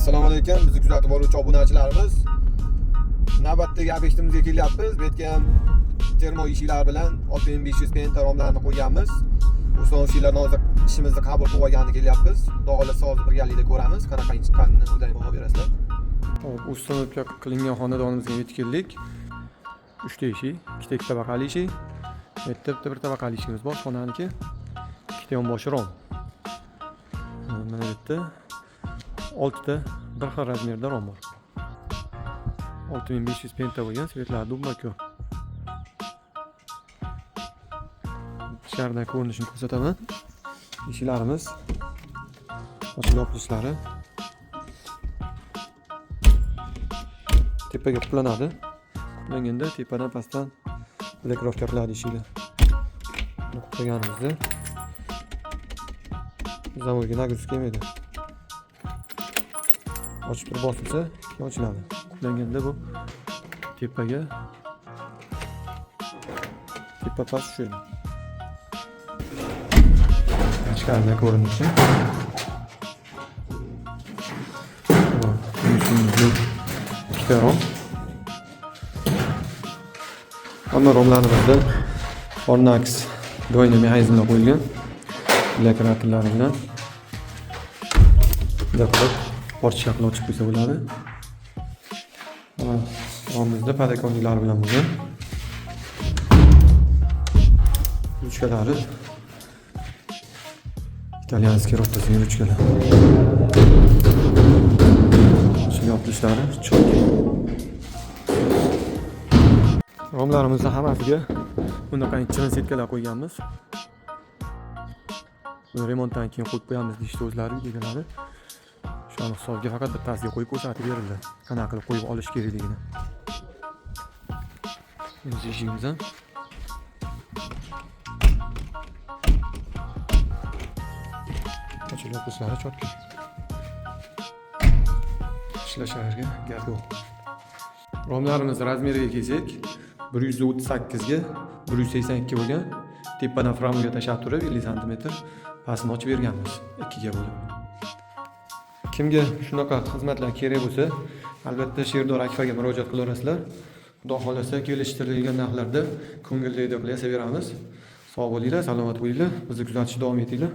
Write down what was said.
Assalomu alaykum, bizni kuzatib boruvchi obunachilarimiz. Navbatdagi obyektimizga kelyapmiz. Bu yerga ham termo eshiklar bilan 6500 penta romlarni qo'yganmiz. Установщикlarni hozir ishimizni qabul qilib olgani kelyapmiz. Xudo xohlasa hozir birgalikda ko'ramiz, qanaqa chiqqanini o'zlaring baho berasizlar. Hop, установка qilingan xonadonimizga yetib keldik. 3 ta eshik, ikkita ikki tabaqali eshik. Bu yerda bitta bir tabaqali eshigimiz bor, xonaniki. Ikkita yonboshi rom. Mana bu yerda 6 ta bir xil размер da rom bor. 6500 penta bo'lgan, цвет lari dubmako. Ichkaridan ko'rinishini ko'rsataman. Eshiklarimiz ochib yopilishlari tepaga quplanadi. Quplanganda tepadan pastdan blokirovka qiladi eshiklar. Buni quplaganimizda zavodga нагрузка kelmaydi. Ochib turib bosilsa, keyin ochiladi. Quplanganda bu tepaga tepa past tushadi. Ichkaridan ko'rinishi. Ikkita rom. Hamma romlarimizda Fornax двойной mexanizmlar qo'yilgan. Блокираторlari bilan. Bunday qilib portishga qilib ochib qo'ysa bo'ladi. Mana romimizda подоконник lari bilan bo'lgan. Ruchkalari итальянский rotasiga ruchkalar. Ochib yopilishlari чётко. Romlarimizni hammasiga bunaqa chirin setkalar qo'yganmiz. Buni remontdan keyin qo'yib qo'yamiz deyishdi o'zlari uy egalari. O'shani hisobiga faqat bittasiga qo'yib ko'rsatib berildi. Qanaqa qilib qo'yib olish kerakligini. O'z eshigimiz ham. Ochib yopilishlari чётко. Ishlashlariga gap yo'q. Romlarimiz размер iga kelsak, 138 ga 182 bo'lgan. Tepadan framuga tashlab turib 50 sm pastini ochib berganmiz ikkiga bo'lib. Kimga shunaqa xizmatlar kerak bo'lsa, albatta Sherdor Akfaga murojaat qilaverasizlar. Xudo xohlasa kelishtirilgan narxlarda ko'ngilli qilib yasab beramiz. Sog' bo'linglar, salomat bo'linglar. Bizni kuzatishda davom etinglar.